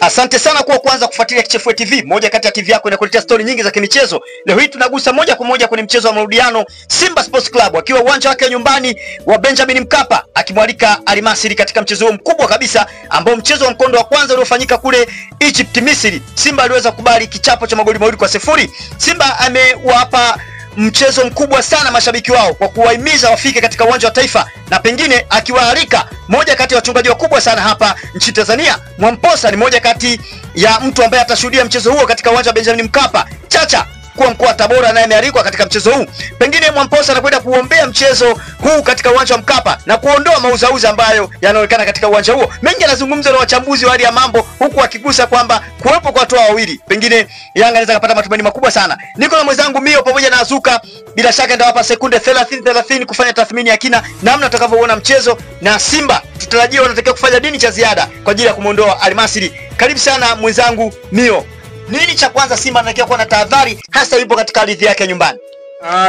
Asante sana kwa kuanza kufuatilia Kichefue TV, moja kati ya TV yako inakuletea stori nyingi za kimichezo. Leo hii tunagusa moja kwa moja kwenye mchezo wa marudiano, Simba Sports Club akiwa uwanja wake nyumbani wa Benjamin Mkapa akimwalika Al Masry katika mchezo huo mkubwa kabisa ambao mchezo wa mkondo wa kwanza uliofanyika kule Egypt, Misri. Simba aliweza kukubali kichapo cha magoli 2-0. Simba amewapa mchezo mkubwa sana mashabiki wao kwa kuwahimiza wafike katika uwanja wa Taifa, na pengine akiwaalika moja kati ya wachungaji wakubwa sana hapa nchini Tanzania. Mwamposa ni moja kati ya mtu ambaye atashuhudia mchezo huo katika uwanja wa Benjamin Mkapa. Chacha kuwa mkoa wa Tabora naye amealikwa katika mchezo huu. Pengine Mwamposa anakwenda kuombea mchezo huu katika uwanja wa Mkapa na kuondoa mauzauza ambayo yanaonekana katika uwanja huo. Mengi yanazungumzwa na wachambuzi wa hali ya mambo, huku akigusa kwamba kuwepo kwa watu wawili pengine Yanga anaweza kupata matumaini makubwa sana. Niko na mwenzangu Mio pamoja na Azuka, bila shaka ndawapa sekunde 30 kufanya tathmini ya kina namna tutakavyoona mchezo, na Simba tutarajia wanatakiwa kufanya nini cha ziada kwa ajili ya kumuondoa Al Masry. Karibu sana mwenzangu Mio. Nini cha kwanza Simba anatakiwa kuwa na tahadhari hasa yupo katika ardhi yake nyumbani?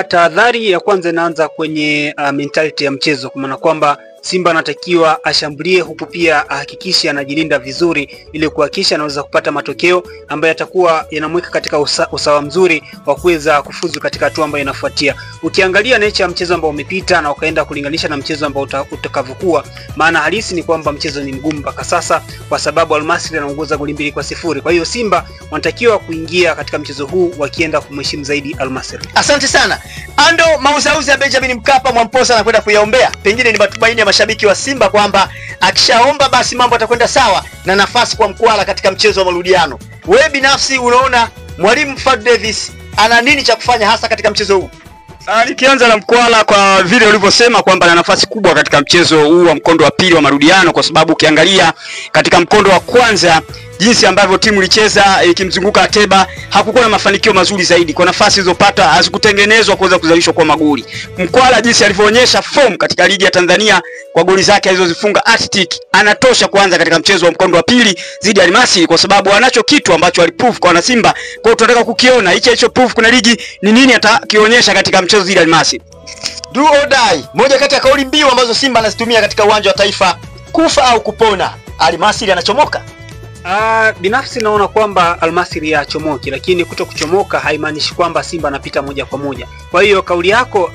Tahadhari ya kwanza inaanza kwenye mentality ya mchezo, kwa maana kwamba Simba anatakiwa ashambulie huku pia ahakikishe anajilinda vizuri ili kuhakikisha anaweza kupata matokeo ambayo yatakuwa yanamweka katika usawa mzuri wa kuweza kufuzu katika hatua ambayo inafuatia. Ukiangalia nature ya mchezo ambao umepita na ukaenda kulinganisha na mchezo ambao utakavyokuwa, maana halisi ni kwamba mchezo ni mgumu mpaka sasa kwa sababu Al Masry anaongoza goli 2-0. Kwa hiyo Simba wanatakiwa kuingia katika mchezo huu wakienda kumheshimu zaidi Al Masry. Asante sana. Ando mauzauzi ya Benjamin Mkapa Mwamposa anakwenda kuyaombea. Pengine ni matumaini ya mashabiki wa Simba kwamba akishaomba basi mambo atakwenda sawa na nafasi kwa mkwala katika mchezo wa marudiano. Wewe binafsi unaona mwalimu Fad Davis ana nini cha kufanya hasa katika mchezo huu? Nikianza na mkwala, kwa vile ulivyosema kwamba ana nafasi kubwa katika mchezo huu wa mkondo wa pili wa marudiano, kwa sababu ukiangalia katika mkondo wa kwanza jinsi ambavyo timu ilicheza ikimzunguka Ateba hakukuwa na mafanikio mazuri zaidi, kwa nafasi zilizopata hazikutengenezwa kuweza kuzalishwa kwa magoli. Mkwala jinsi alivyoonyesha form katika ligi ya Tanzania kwa goli zake alizozifunga hat-trick, anatosha kuanza katika mchezo wa mkondo wa pili dhidi ya Al Masry, kwa sababu anacho kitu ambacho aliprove kwa wanasimba. Kwa hiyo tunataka kukiona hicho hicho proof kuna ligi ni nini atakionyesha katika mchezo dhidi ya Al Masry. Do or die, moja kati ya kauli mbiu ambazo Simba anazitumia katika uwanja wa Taifa, kufa au kupona. Al Masry anachomoka. Binafsi naona kwamba Al Masry hachomoki, lakini kuto kuchomoka haimaanishi kwamba Simba anapita moja kwa moja. Kwa hiyo kauli yako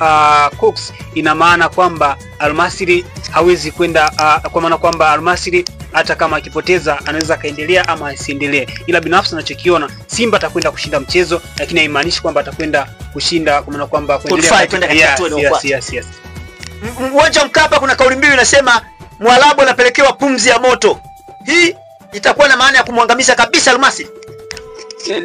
Cox ina maana kwamba Al Masry hawezi kwenda, kwa maana kwamba Al Masry hata kama akipoteza anaweza kaendelea ama asiendelee. Ila binafsi nachokiona Simba atakwenda kushinda mchezo, lakini haimaanishi kwamba atakwenda kushinda kwa maana kwamba kuendelea katika hatua inayofuata. Yes. Uwanja Mkapa kuna kauli mbiu inasema Mwarabu anapelekewa pumzi ya moto. Hii itakuwa na maana ya kumwangamiza kabisa Al Masry.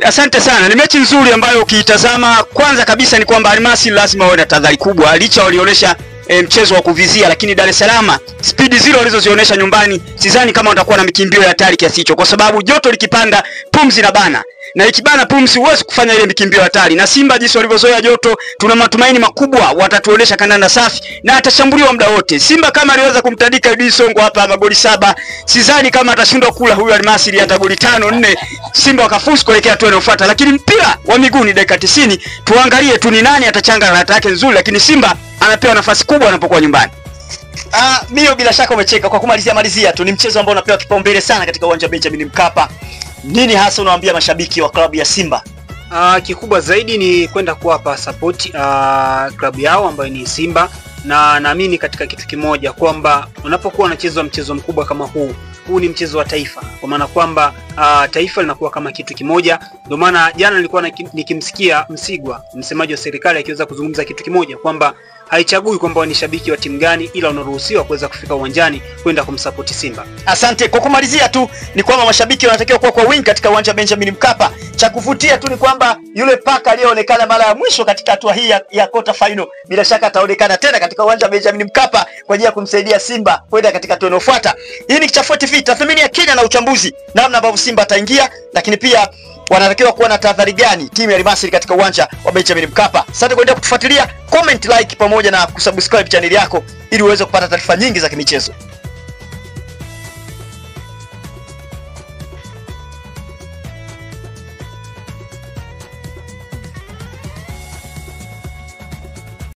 Asante sana. Ni mechi nzuri ambayo ukiitazama, kwanza kabisa ni kwamba Al Masry lazima wawe na tahadhari kubwa, licha walionyesha mchezo wa kuvizia, lakini Dar es Salaam speed zile walizozionyesha nyumbani sidhani kama watakuwa na mikimbio ya hatari kiasi hicho, kwa sababu joto likipanda pumzi na bana, na ikibana pumzi huwezi kufanya ile mikimbio hatari. Na Simba jinsi walivyozoea joto, tuna matumaini makubwa watatuonesha kandanda safi na atashambuliwa muda wote. Simba kama aliweza kumtandika Edwin Songo hapa magoli 7, sidhani kama atashindwa kula huyu Al Masry hata goli 5-4, Simba wakafuzu kuelekea hatua inayofuata. Lakini mpira wa miguu ni dakika 90, tuangalie tu ni nani atachanga karata yake nzuri, lakini Simba anapewa nafasi kubwa anapokuwa nyumbani. Mio bila shaka umecheka. Kwa kumalizia malizia tu, ni mchezo ambao unapewa kipaumbele sana katika uwanja wa Benjamin Mkapa. Nini hasa unawaambia mashabiki wa klabu ya Simba? Kikubwa zaidi ni kwenda kuwapa support klabu yao ambayo ni Simba, na naamini katika kitu kimoja kwamba unapokuwa unacheza mchezo mkubwa kama huu, huu ni mchezo wa taifa, kwa maana kwamba taifa linakuwa kama kitu kimoja. Ndio maana jana nilikuwa nikimsikia Msigwa, msemaji wa serikali, akiweza kuzungumza kitu kimoja kwamba haichagui kwamba ni shabiki wa timu gani, ila unaruhusiwa kuweza kufika uwanjani kwenda kumsupport Simba. Asante. Kwa kumalizia tu ni kwamba mashabiki wanatakiwa kuwa kwa wingi katika uwanja wa Benjamin Mkapa. Cha kuvutia tu ni kwamba yule paka aliyeonekana mara ya mwisho katika hatua hii ya quarter final bila shaka ataonekana tena katika uwanja wa Benjamin Mkapa kwa ajili ya kumsaidia Simba kwenda katika hatua inayofuata. Hii ni Kichafue TV, tathmini ya kina na uchambuzi namna ambavyo Simba ataingia, lakini pia wanatakiwa kuwa na tahadhari gani timu ya Al Masry katika uwanja wa Benjamin Mkapa. Asante kuendelea kutufuatilia, comment, like pamoja na kusubscribe channel yako ili uweze kupata taarifa nyingi za kimichezo.